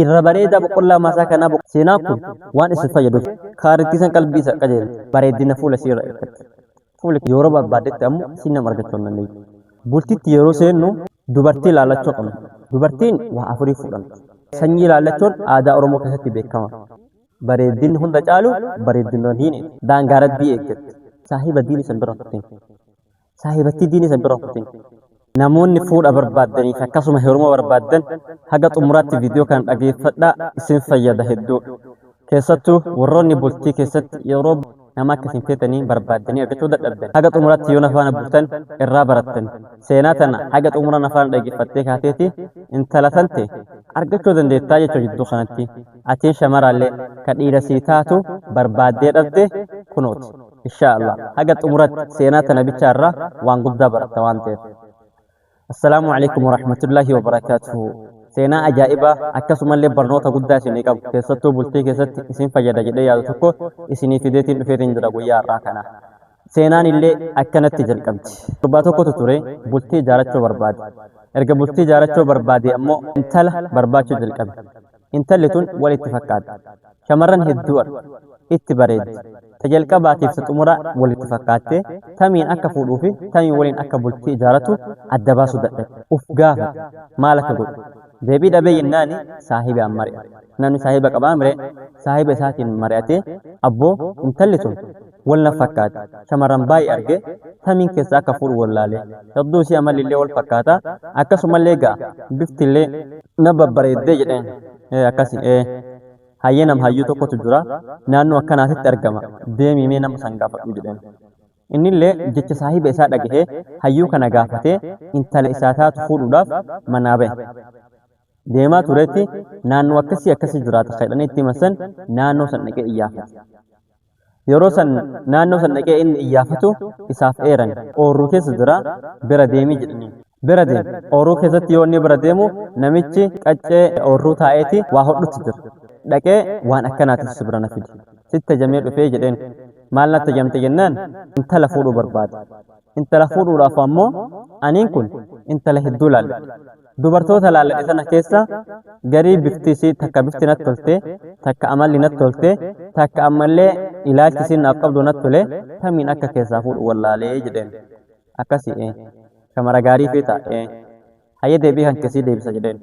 Irra bareedaa boqqollaa maasaa kanaa seenaan kun waan isin fayyaduuf kaarittii san qalbii isa qajeelcha. Bareedina fuula isii irra irkatti. Fuula yeroo barbaaddetti ammoo isin nama argachuu hin dandeessu. Bultitti yeroo seennu dubartii ilaallachuu qabna. Dubartiin waa afurii fuudhamti. Sanyii ilaallachuun aadaa Oromoo keessatti beekama. Bareeddinni hunda caalu bareeddina diiniiti. Daangaa Rabbii eeggatti. Saahiba diinii san bira kutin. Saahibattii diinii san bira kutin. Namoonni fuudha barbaaddaniif akkasuma heeruma barbaaddan haga xumuraatti viidiyoo kana dhageeffadhaa, isin fayyada hedduu. Keessattuu warroonni bultii keessatti yeroo nama akka isin feetanii barbaaddanii argachuu dadhabdan, haga xumuraatti yoo na faana bultan irraa barattan. Seenaa tana haga xumura na faana dhageeffattee kaateeti intala tante argachuu dandeettaa jechuu. Jidduu kanatti atiin shamaraallee ka dhiira sii taatu barbaaddee dhabde, kunooti. Inshaa Allah haga xumuratti seenaa tana bichaa irraa waan guddaa baratta waan ta'eef. Assalaamu alaikum warahmatullaahi wabarakaatuhu. Seenaa ajaa'ibaa akkasumallee barnoota guddaa isinii qabu, keessattuu bultii keessatti isin fayyada jedhee yaadu tokko isinii fideetiin dhufeetiin jira guyyaa har'aa kana. Seenaan illee akkanatti jalqabdi. Gurbaa tokkotu ture, bultii ijaarachuu barbaade. Erga bultii ijaarachuu barbaade ammoo intala barbaachuu jalqabe. Intalli tun walitti fakkaatti. Shamarran hedduu arge. Itti bareeddi. Ta jalqabaatiif ta xumuraa walitti fakkaattee, tamiin akka fuudhuu fi tamiin waliin akka bultii ijaaratu adda baasuu dadhabe. Uf gaafate. Maal akka godhu. Deebii dhabee jennaani saahibaan mari'ate. Namni saahiba qabaa miree? Saahiba isaatiin mari'atee, abboo, intalli tun wal na fakkaatti. Shamarran baay'ee arge, tamiin keessaa akka fuudhu wallaalee. Hedduu isii amalli illee wal fakkaata. Akkasumallee ga'a bifti illee na babbareeddee jedheen. Ee, akkasi ee. Hayyee, nama hayyuu tokkotu jira. Naannoo akkanaatitti argama. Deemii mee nama san gaafadhu jedheen. Innillee jecha saahiba isaa dhagahee hayyuu kana gaafatee intala isaa taatu fuudhuudhaaf manaa bahe. Deemaa turetti naannoo akkasii akkasii jiraata jedhanii itti himan san, naannoo san dhaqee iyyaafate. Yeroo san naannoo san dhaqee inni iyyaafatu isaaf eeran. Oorruu keessa jira, bira deemii jedhaniin. Bira deeme. Oorruu keessatti yoo inni bira deemu namichi qaccee oorruu taa'eeti waa hodhutti jira. Dhaqee, waan akkanaatiif si bira na fide. Sitti hajamee dhufee jedheen. Maal natti hajamte jennaan, intala fuudhuu barbaada. Intala fuudhuudhaaf ammoo aniin kun intala hedduu laalladhe. Dubartoota laalladhe sana keessa garii bifti isii, takka bifti natti tolte, takka amalli natti tolte, takka ammallee ilaalchi isiin naaf qabdu natti tole, tamiin akka keessaa fuudhu wallaalee jedheen. Akkasi ee. Shamara gaarii feeta ee. Hayyee, deebii kan keessii deebisa jedheen.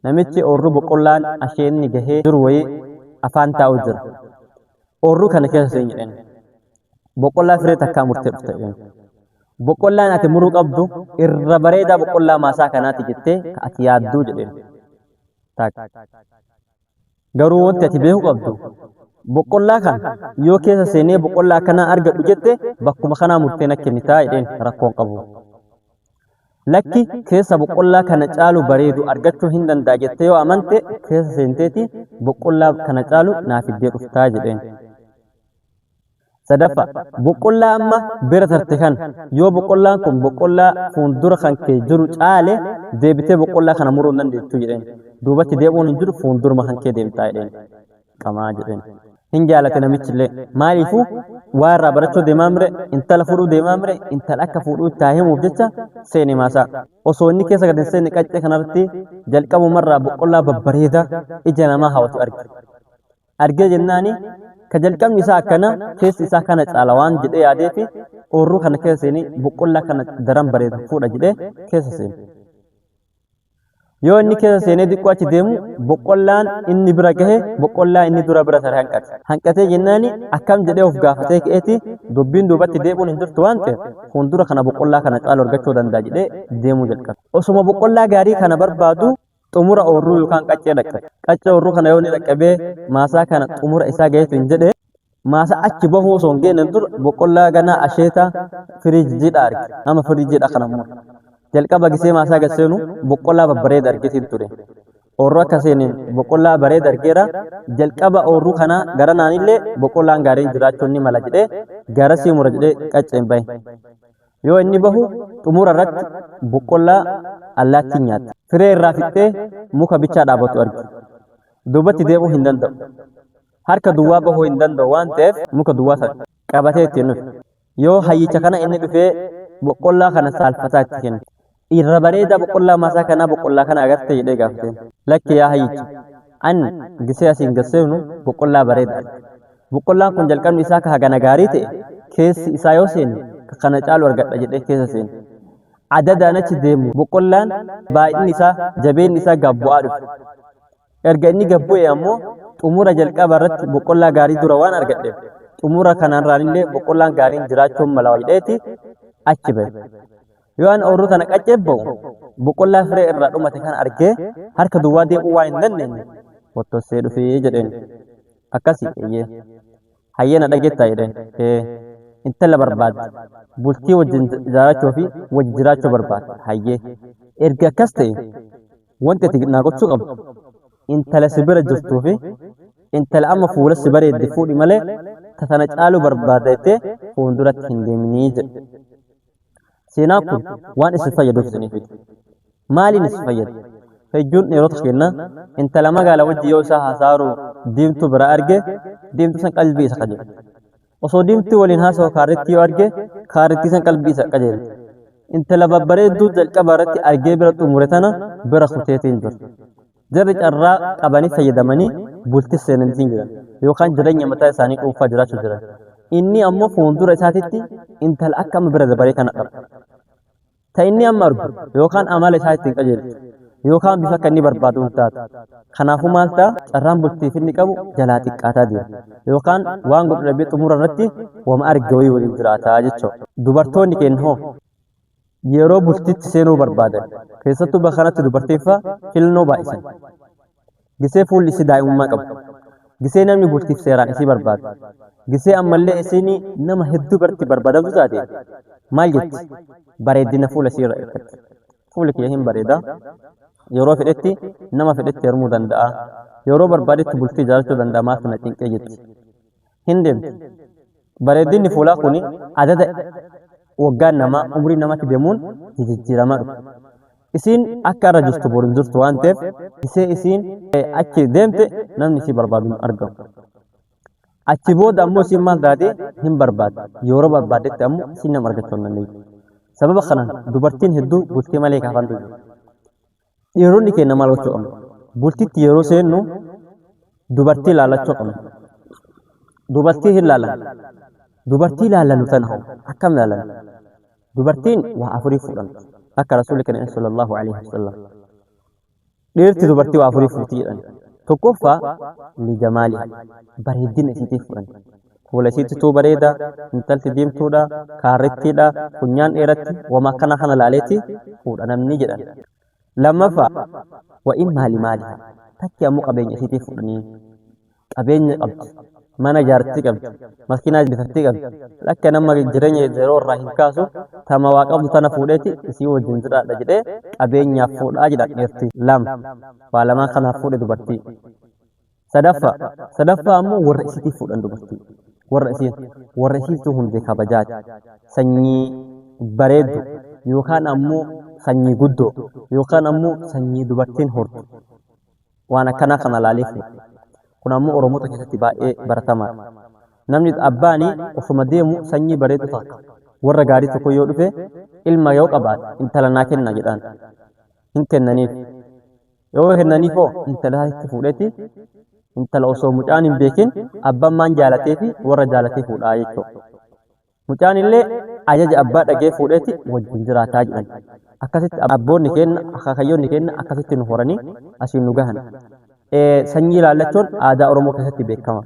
Namichi oorruu boqqollaan asheenni gahee jiru wayii afaan taa'u jira. Oorruu kana keessa seen jedheen. Boqqollaa firee takkaa murtee dhufte jedheen. Boqqollaan ati muruu qabdu irra bareedaa boqqollaa maasaa kanaati jettee ka ati yaadduu jedheen. Takka. Garuu wanti ati beekuu qabdu, boqqollaa kana yoo keessa seenee boqqollaa akkanaa argadhu jette, bakkuma kanaa murtee na kennitaa jedheen. Rakkoon qabu. Lakki, keessa boqqollaa kana caalu bareedu argachuu hin danda'a jettee yoo amante, keessa seenteeti boqqollaa kana caalu naa fiddee dhuftaa jedheen. Sadaffa, boqqollaa amma bira tarte kana yoo boqqollaan kun boqqollaa fuuldura kan kee jiru caale, deebitee boqqollaa kana muruu hin dandeettu jedheen. Duubatti deebi'uun hin jiru, fuulduruma kan kee deemtaa jedheen. Qamaa jedheen. Hin jaalate namichillee. Maaliifuu waa irraa barachuu deemaa mire, intala fuudhuu deemaa mire, intala akka fuudhuu itti haa himuuf jecha seene maasaa. Osoo inni keessa gad hin seenne qaccee kanarratti jalqabumarraa boqqollaa babbareedaa ija namaa hawwatu arge. Argee jennaani, ka jalqabni isaa akkana, keessi isaa kana caala waan jedhee yaadeefi, oorruu kana keessa seenee boqqollaa kana daran bareedu fuudha jedhee keessa seene. Yoo inni keessa seenee xiqqoo achi deemu, boqqollaan inni bira gahe boqqollaa inni dura bira tare hanqate. Hanqatee jennaani akkam jedhee of gaafatee ka'eeti, dubbiin duubatti deebi'uun hin jirtu waan ta'eef, fuuldura kana boqqollaa kana caalu argachuu danda'a jedhee deemuu jalqabe. Osuma boqqollaa gaarii kana barbaadu xumura oorruu yookaan qaccee dhaqqabe. Qaccee oorruu kana yoo inni dhaqqabee maasaa kana xumura isaa gaheetu hin jedhe, maasaa achi bahuu osoo hin geenne dura boqqollaa ganaa asheeta firii jiidhaa arge. Nama firii jiidhaa kana mure. Jalqaba gisee maasaa gad seenu boqqollaa babbareeda argeetiin ture. Oorruu akka seeneen boqqollaa bareeda argeera. Jalqaba oorruu kanaa gara naanillee boqqollaan gaariin jiraachuun ni mala jedhee garasii mura jedhee qacceen bahe. Yoo inni bahu xumura irratti boqqollaa allaattiin nyaatte. Firee irraa fixxee muka bichaa dhaabatu arge. Duubatti deebi'uu hin danda'u. Harka duwwaa bahuu hin danda'u waan ta'eef, muka duwwaa sana qabatee ittiin dhufe. Yoo hayyicha kana inni dhufee boqqollaa kana saalfataa itti kenne. Irra bareedaa boqqollaa maasaa kanaa boqqollaa kana agarte jedhee gaafateen. Lakki yaa hayyicha. An gisee asiin gad seenu boqqollaa bareeda arge. Boqqollaan kun jalqabni isaa ka hagana gaarii ta'e keessi isaa yoo seene ka kana caalu argadha jedhee keessa seene. Adadaan achi deemu boqqollaan baay'inni isaa jabeenni isaa gad bu'aa dhufe. Erga inni gad bu'e ammoo xumura jalqaba irratti boqqollaa gaarii dura waan argadheef xumura kanarraanillee boqqollaan gaariin jiraachuun mala jedheeti achi bahe. Yoo an oorruu tana qacceef ba'u boqqollaa firee irraa dhumate kana argee harka duwwaa deemuu waan hin dandeenye fottossee dhufee jedheen. Akkasi eeyyee. Hayyee na dhageettaa jedheen. Ee. Intala barbaadde. Bultii wajjin ijaarachuu fi wajji jiraachuu barbaadde. Hayyee. Erga akkas ta'e wanti ati naa gochuu qabdu intala si bira jirtuu fi intala amma fuula si bareedde fuudhi malee ta tana caaluu barbaadda jettee fuulduratti hin deeminii jedhe. Seenaan kun waan isin fayyaduuf isinii fide. Maaliin isin fayyada? Hedduun dhiirota keenya intala magaala wajji yoo isaa haasa'aaru diimtuu bira arge diimtuu san qalbii isa qajeelti. Osoo diimtuu waliin haasa'u kaarrittii yoo arge kaarrittii san qalbii isa qajeelti. Intala babbareedduu jalqaba irratti argee bira xumure tana bira kuteetiin jira. Jarri carraa qabanii fayyadamanii bultii seenaniitiin jiran yookaan jireenya mataa isaanii dhuunfaa jiraachuu jiran. Inni ammoo fuuldura isaatitti intala akka amma bira dabaree kana qaba. Ta inni amma argu yookaan amala isaa ittiin qajeelchu yookaan bifa akka inni barbaadu hin taatu. Kanaafuu maal ta'a carraan bultiif inni qabu jalaa xiqqaataa deema. Yookaan waan godhu dhabee xumura irratti wama arge wayii waliin jiraataa jechuudha. Dubartoonni keenya hoo yeroo bultiitti seenuu barbaadan keessattuu bakka kanatti dubartiin fa'a filannoo baay'isan. Gisee fuulli isii daa'imummaa qabu. Gisee namni bultiif seeraan isii barbaadu. Gisee ammallee isiin nama hedduu biratti barbaadamtu taate maal jetti? Bareedina fuula isii irra irkatti. Fuulli kiyya hin bareeda. Yeroo fedhetti nama fedhetti heerumuu danda'a. Yeroo barbaadetti bultii ijaarrachuu danda'a maaltu na cinqee jetti. Hin deemtu. Bareedinni fuulaa kun adada waggaan namaa umrii namatti deemuun jijjiiramaa dhufa. Isiin akka irra jirtu boru hin jirtu waan ta'eef isee isiin achi deemte namni isii barbaadu hin argamu. Achi booda ammoo isiin maal taate hin barbaadde. Yeroo barbaaddetti ammoo isiin nama argachuu hin dandeessu. Sababa kanaan dubartiin hedduu bultii malee kaafantu jiru. Dhiironni keenya maal gochuu qabna? Bultitti yeroo seennu dubartii ilaalachuu qabna. Dubartii hin laalan. Dubartii laalannu tana hoo akkam laalan? Dubartiin waa afurii fuudhamti. Akka Rasuulli keenya sallallahu alaihi wasallam. Dhiirti dubartii waa afurii fuuti jedhan. Tokkoffaa lijamaaliha. Bareedina isiitiif fuudhan. Fuula isiittituu bareeda, intalti diimtuudha, kaarrittiidha, funyaan dheeratti, wama akkana kana laaleeti fuudha namni jedhan. Lammaffaa wa immaa limaaliha. Takki ammoo qabeenya isiitiif fuudhanii. Qabeenya qabdi, mana ijaartii qabdi, makiinaa bitattii qabdi. Lakka nama jireenya yeroo irraa hin kaasu tama waa qabdu tana fuudheeti isii wajjin jiraadha jedhee qabeenyaaf fuudhaa jedhan dhiirti. Lama waa lamaan kanaaf fuudhe dubartii. Sadaffaa sadaffaa ammoo warra isiitiif fuudhan dubartii. Warra isiin warra isiitu hundee kabajaati. Sanyii bareeddu yookaan ammoo sanyii guddoo yookaan ammoo sanyii dubartiin hortu. Waan akkanaa kana laalee fuudha. Kun ammoo Oromoota keessatti baay'ee baratamaadha. Namni abbaani osuma deemu sanyii bareedu takka warra gaarii tokko yoo dhufe ilma yoo qabaate intala naa kenna jedhaan. Hin kennaniif. Yoo kennaniif hoo intala itti fuudheeti intala osoo mucaan hin beekin abbaan maan jaalatee fi warra jaalatee fuudhaa jechuudha. Mucaan illee ajaja abbaa dhagee fuudheeti wajjin jiraataa jedhan. Akkasitti abboonni keenna, akaakayyoonni keenna akkasitti nu horanii asiin nu gahan. Sanyii ilaallachuun aadaa Oromoo keessatti beekama.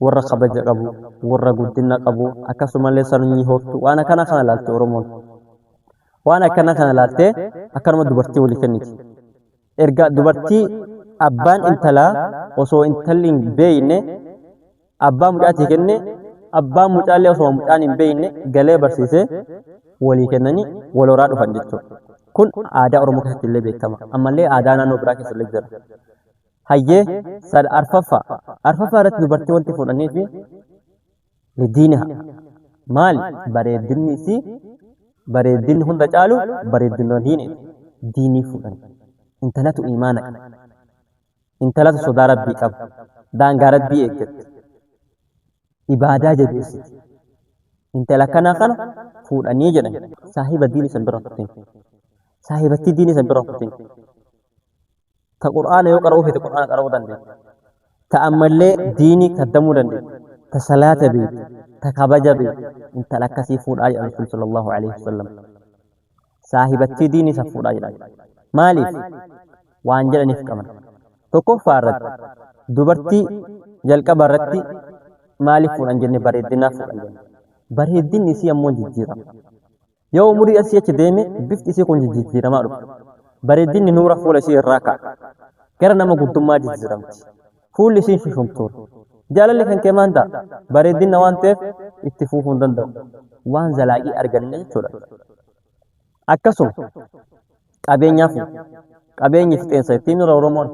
Warra kabaja qabu, warra guddina qabu, akkasumallee sanyii hortu waan akkana kana ilaalti Oromoon. Waan akkana kana ilaaltee akkanuma dubartii walii kenniti. Erga dubartii abbaan intalaa osoo intalli hin beekne abbaa mucaatii kenne abbaan mucaallee osoo mucaan hin beekne galee barsiisee walii kennanii wal horaa dhufan jechuudha. Kun aadaa Oromoo keessatti illee beekama. Ammallee aadaa naannoo biraa keessa illee jira. Hayyee sad arfaffaa. Arfaffaa irratti dubartii wanti fuudhanii fi lidiiniha. Maali? Bareeddinni isii bareeddinni hunda caalu bareeddina diiniiti. Diinii fuudhan. Intalatu imaana qaba. Intalatu sodaa Rabbii qaba. Daangaa Rabbii eeggatti. Ibaadaa jabeessiti. Intala akkanaa kana fuudhanii jedhan. Saahiba diinii san bira kutin. Saahibattii diinii san bira kutin. Ta Qur'aana yoo qara'uu feete Qur'aana qara'uu dandeettu. Ta ammallee diinii kaddamuu dandeettu. Ta salaata beektu. Ta kabaja beektu. Intala akkasii fuudhaa jedhan Rasuul sallallahu alaihi wasallam. Saahibattii diinii san fuudhaa jedhan. Maaliif? Waan jedhaniif qaban. Tokkoffaa irratti dubartii jalqaba irratti maaliif fuudhan jenne bareeddinaaf fuudhan jenne. Bareeddinni isii ammoo jijjiirama. Yoo umurii asii achi deeme bifti isii kun jijjiiramaa dhufa. Bareeddinni nuura fuula isii irraa ka'a. Gara nama guddummaa jijjiiramti. Fuulli isiin shushumtuudha. Jaalalli kan kee maal ta'a? Bareeddinna waan ta'eef itti fuufuu hin danda'u. Waan zalaaqii arganne jechuudha. Akkasuma qabeenyaa fuudha. Qabeenyi fixeensa ittiin nura Oromoon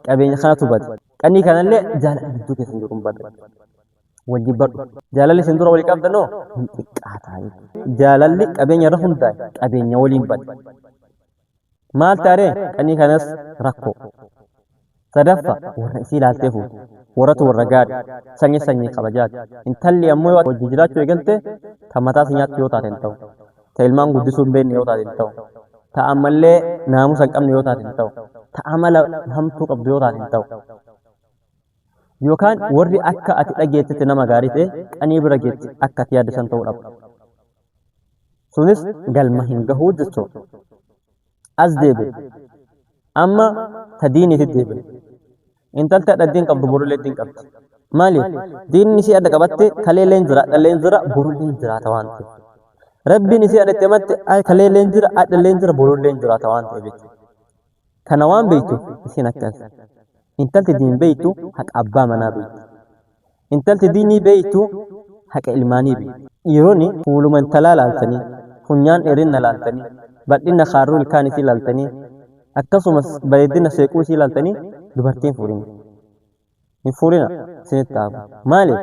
qabeenya kanatu bade. Qanii kanallee jaalalli gidduu keessan jiru hin bade. Wal jibbadhu. Jaalalli isin dura walii qabdanoo hin xiqqaataa jechuudha. Jaalalli qabeenya irra hundaa'e qabeenya waliin bade. Maal taaree qanii kanas rakkoo. Sadaffa warra isii ilaaltee fuute. Warratu warra gaari. Sanyii sanyii kabajaati. Intalli ammoo yoo wajjin jiraachuu eegalte ta mataa si nyaattu yoo taate hin ta'u. Ta ilmaan guddisuu hin beekne yoo taate hin ta'u. Ta ammallee naamusa hin qabne yoo taate hin ta'u. Ta amala hamtuu qabdu yoo taate hin ta'u. Yookaan warri akka ati dhageettetti nama gaarii ta'e qanii bira geetti akka ati yaadde san ta'uu dhaba. Sunis galma hin gahuu jechuudha. As deebi'e. Amma ta diiniitti deebi'e. Intalti hadha diin qabdu borullee diin qabdi. Maaliif? Diinni isii adda qabatte kaleellee hin jira, hadhallee hin jira, borullee hin jiraata waan ta'eef. Rabbiin isii adda itti amatte kaleellee hin jira, hadhallee hin jira, borullee hin jiraata waan ta'eef jechuudha. Kana waan beektuuf isiin akkas. Intalti diin beektu haqa abbaa manaa beekti. Intalti diinii beektu haqa ilmaanii beekti. Dhiironni fuuluma intalaa laaltanii, funyaan dheerinna laaltanii, bal'inna kaarruu ilkaan isii laaltanii, akkasumas bareedina seequu isii laaltanii dubartii hin fuudhina. Hin fuudhina isinitti haafu. Maaliif?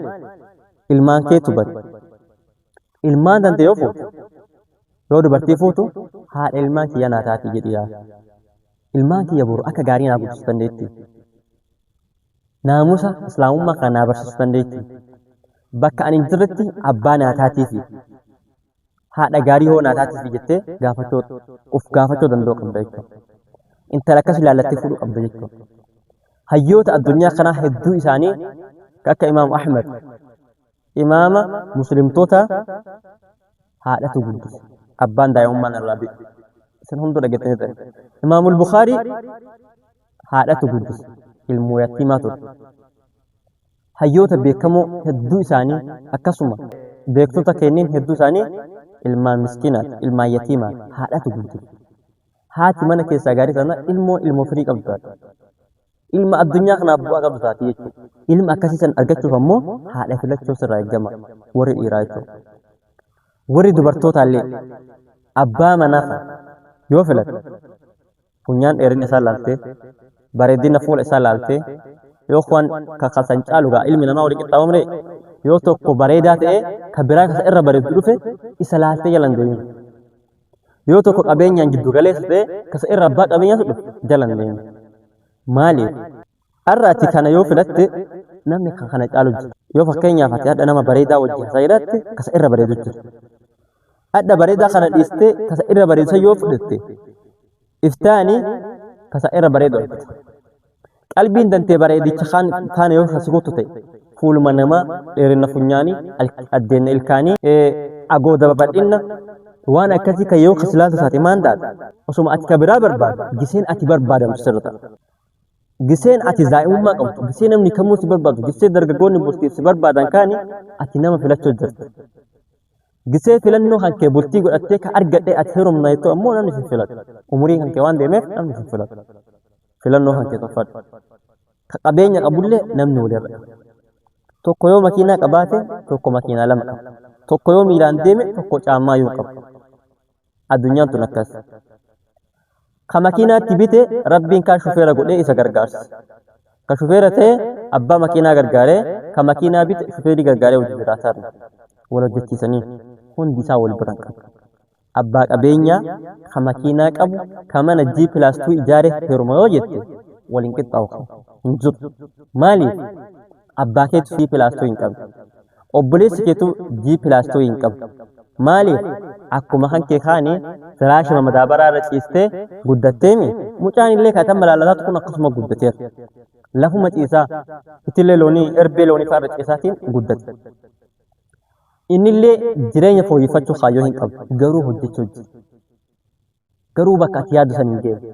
Ilmaan keetu bade. Ilmaan tante yoo fuute, yoo dubartii fuutu haadha ilmaan kiyya naa taati jedhi yaa. Ilmaan kiyya boru akka gaarii naa guddisuu dandeetti. Naamusa islaamummaa kana naa barsiisuu dandeetti. Bakka ani hin jirretti abbaa naa taatiifi haadha gaarii hoo naa taatiifi jettee gaafachuu of gaafachuu danda'uu qabda jechuudha. Intala akkas ilaallattee fuudhuu qabda jechuudha. Hayyoota addunyaa kanaa hedduu isaanii akka Imaam Ahmad imaama muslimtoota haadhatu guddise. Abbaan daa'imummaan irraa du'e. Isin hunduu dhageettanii ta'e. Imaamul Bukaarii haadhatu guddise. Ilmoo yatiimaa ture. Hayyoota beekamoo hedduu isaanii akkasuma beektota kenniin hedduu isaanii ilmaan miskiinaati, ilmaan yatiimaati, haadhatu guddise. Haati mana keessaa gaarii taana ilmoo ilmoo firii qabdu taati. Ilma addunyaa kanaaf bu'aa qabdu taati jechuudha. Ilma akkasii san argachuuf ammoo haadha filachuu sirraa eegama warri dhiiraa jechuudha. Warri dubartootaallee abbaa manaa kana yoo filate funyaan dheerina isaa laaltee bareedina fuula isaa laaltee yoo waan kakasan caalu gaa ilmi namaa walii qixxaawamre yoo tokko bareedaa ta'e ka biraa kasa irra bareedu dhufe isa laaltee jalan deemin. Yoo tokko qabeenyaan giddu galeessa ta'e kasa irra abbaa qabeenyaatu dhufe jalan deemin. Maaliif? Har'a ati kana yoo filatte namni kan kana caalu jira. Yoo fakkeenyaaf ati hadha nama bareedaa wajjin haasaa jiraatti kasa irra bareedu jira. Hadha bareedaa kana dhiistee kasa irra bareedu san yoo fudhatte iftaani kasa irra bareedu argata. Qalbiin dantee bareedicha kaan taane yoo si kuttu ta'e fuuluma namaa dheerina funyaanii addeenna ilkaanii agooda babal'inna waan akkasii kan yoo kasilaaltu taate maan taate osuma ati ka biraa barbaadu giseen ati barbaadamtu sirra ta'a. Giseen ati zaa'imummaa qabdu, gisee namni kamuu si barbaadu, gisee dargaggoonni bultiif si barbaadan kaani ati nama filachuu jirta. Gisee filannoo kan kee bultii godhattee ka argadhe ati heerumna jettu ammoo namni si filatu. Umurii kan kee waan deemeef namni si filatu. Filannoo kan kee tolfadhu. Ka qabeenya qabullee namni walirra. Tokko yoo makiinaa qabaate tokko makiinaa lama qaba. Tokko yoo miilaan deeme tokko caammaa yoo qaba. Addunyaan tun akkas. Ka makiinaatti bite rabbiin kaan shufeera godhee isa gargaarsa. Ka shufeera ta'e abbaa makiinaa gargaaree ka makiinaa bite shufeerii gargaaree wajjin jiraataa jira. Wal hojjechiisanii hundi isaa wal biran qabu. Abbaa qabeenyaa ka makiinaa qabu ka mana G plus 2 ijaare heeruma yoo jette wal hin qixxaawu hin jiru. Maaliif? Abbaa keetu G plus 2 hin qabu. Obboleessi keetu G plus 2 hin qabu. Maaliif akkuma kan kee kaanii firaashima madaabaraa irra ciistee guddatteemi mucaan illee kan malaalataatu kun akkasuma guddateera. Lafuma ciisaa itillee loonii erbee loonii fa'aa irra ciisaatiin guddate. Innillee jireenya fooyyeffachuu kaayyoo hin qabu garuu hojjechuu jira. Garuu bakka ati yaaddu san hin geessu.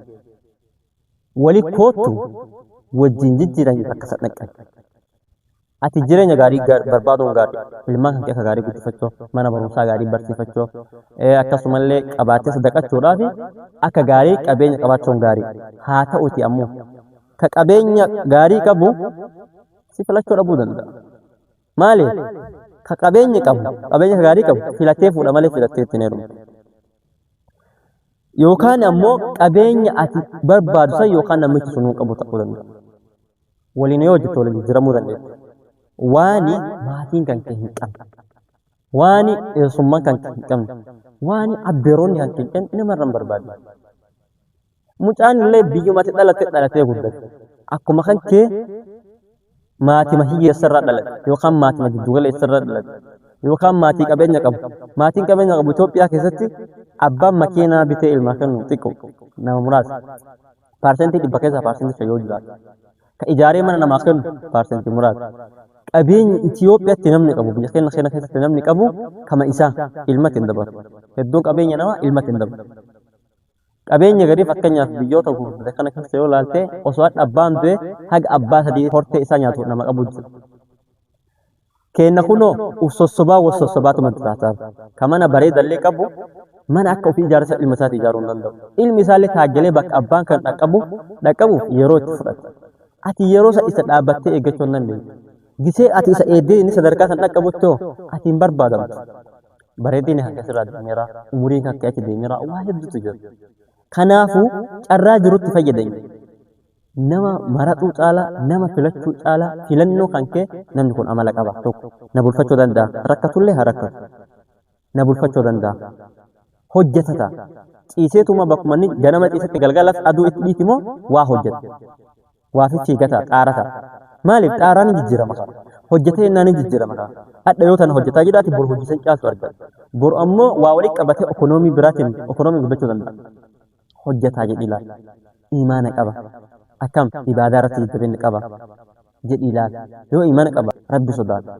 Wali koottu wajjin jijjiiranii bakka san dhaqqabe. Ati jireenya gaarii barbaaduun gaarii ilmaan kan kee akka gaarii guddifachuuf mana barumsaa gaarii barsiifachuuf akkasumallee qabaattee sadaqachuudhaaf akka gaarii qabeenya qabaachuun gaarii haa ta'uti ammoo ka qabeenya gaarii qabu si filachuu dhabuu danda'a. Maali? Ka qabeenya qabu qabeenya gaarii qabu filatee fuudha malee filattee ittiin heerumtu. Yookaan ammoo qabeenya ati barbaadu san yookaan namichi sunuu qabu ta'uu danda'a. Waliin yoo hojjette waliin jijjiiramuu dandeetta. Waani maatiin kan kee hin qabne, waani eessummaan kan kee hin qabne, waani abbeeronni kan kee hin qabne namarra hin barbaadne. Mucaan illee biyyumatti dhalate dhalatee guddate. Akkuma kan kee maatima hiyyeessarraa dhalate yookaan maatima giddugaleessarraa dhalate yookaan maatii qabeenya qabu. Maatiin qabeenya qabu Itoophiyaa keessatti abbaan makiinaa bitee ilmaa kennu xiqqoo nama muraasa. 100% keessaa 5% yoo jiraatu. Ka ijaaree mana namaa kennu paarsentii muraasa. Qabeenyi Itoophiyaatti namni qabu biyya keenya keenya keessatti namni qabu kama isaa ilmatti hin dabalu. Hedduun qabeenya namaa ilmatti hin dabalu. Qabeenya garii fakkeenyaaf biyyoota gurguddate kana keessa yoo ilaalte osoo hadha abbaan du'e haga abbaa sadii hortee isaa nyaatu nama qabu jira. Keenna kunoo uf sossobaa wal sossobaatuma jiraataa. Ka mana bareedallee qabu mana akka ofii ijaarsa ilma isaatii ijaaruu hin danda'u. Ilmi isaallee taajjalee bakka abbaan kan dhaqqabu dhaqqabuuf yeroo itti fudhata. Ati yeroo isa isa dhaabbattee eeggachuu hin dandeessu. Gisee ati isa eeddee inni sadarkaa san dhaqqabutti hoo ati hin barbaadamtu. Bareedinni kan keessirraa deemeera, umuriin kan kee achi deemeera, waa hedduutu jira. Kanaafuu carraa jirutti fayyadami. Nama maraxuu caalaa, nama filachuu caalaa filannoo kan kee namni kun amala qaba tokko na bulfachuu danda'a rakkatullee haa rakkatu na bulfachuu danda'a hojjetata ciiseetuma bakkuma inni ganama ciisetti galgalas aduu itti dhiiti moo waa hojjeta waa fi fiigata xaarata maaliif xaaraan ni jijjiirama kaa hojjetee innaan ni jijjiirama kaa hadha yoo tana hojjetaa jiraate boru hojii san caaltu argata boru ammoo waa walitti qabatee okonoomii biraatiin okonoomii guddachuu danda'a hojjetaa jedhi ilaali. Iimaana qaba. Akkam ibaadaa irratti jajjabinni qaba jedhi ilaali. Yoo iimaana qaba Rabbi sodaata.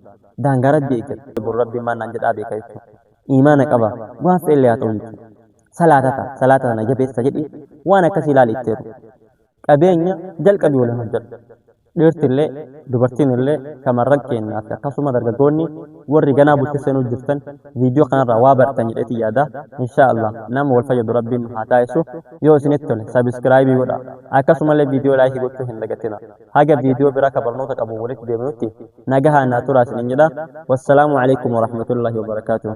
Daangaa Rabbi eeggata. Boru Rabbiin maal naan jedhaa beeka jechuudha. Iimaana qaba waan fe'ellee haa ta'u jechuudha. Salaatata salaata tana jabeessa jedhi waan akkasii ilaali itti heeru. Qabeenya jalqabii waliin hojjedhu. Dhiirtillee dubartiinillee shamarran keenyaa fi akkasuma dargaggoonni warri ganaa bultii seenuu jirtan viidiyoo kanarraa waa bartan jedheetiin yaada. Inshaa Allah nama wal fayyadu Rabbiin nu haa taasisu. Yoo isinitti tole sabiskiraayibii godha. Akkasumallee viidiyoo laayikii gochuu hin dagatina. Haga viidiyoo biraa ka barnoota qabu walitti deebinutti nagahaan naa turaa isiniin jedha. Wassalaamu alaikum warahmatullahi wabarakaatuh.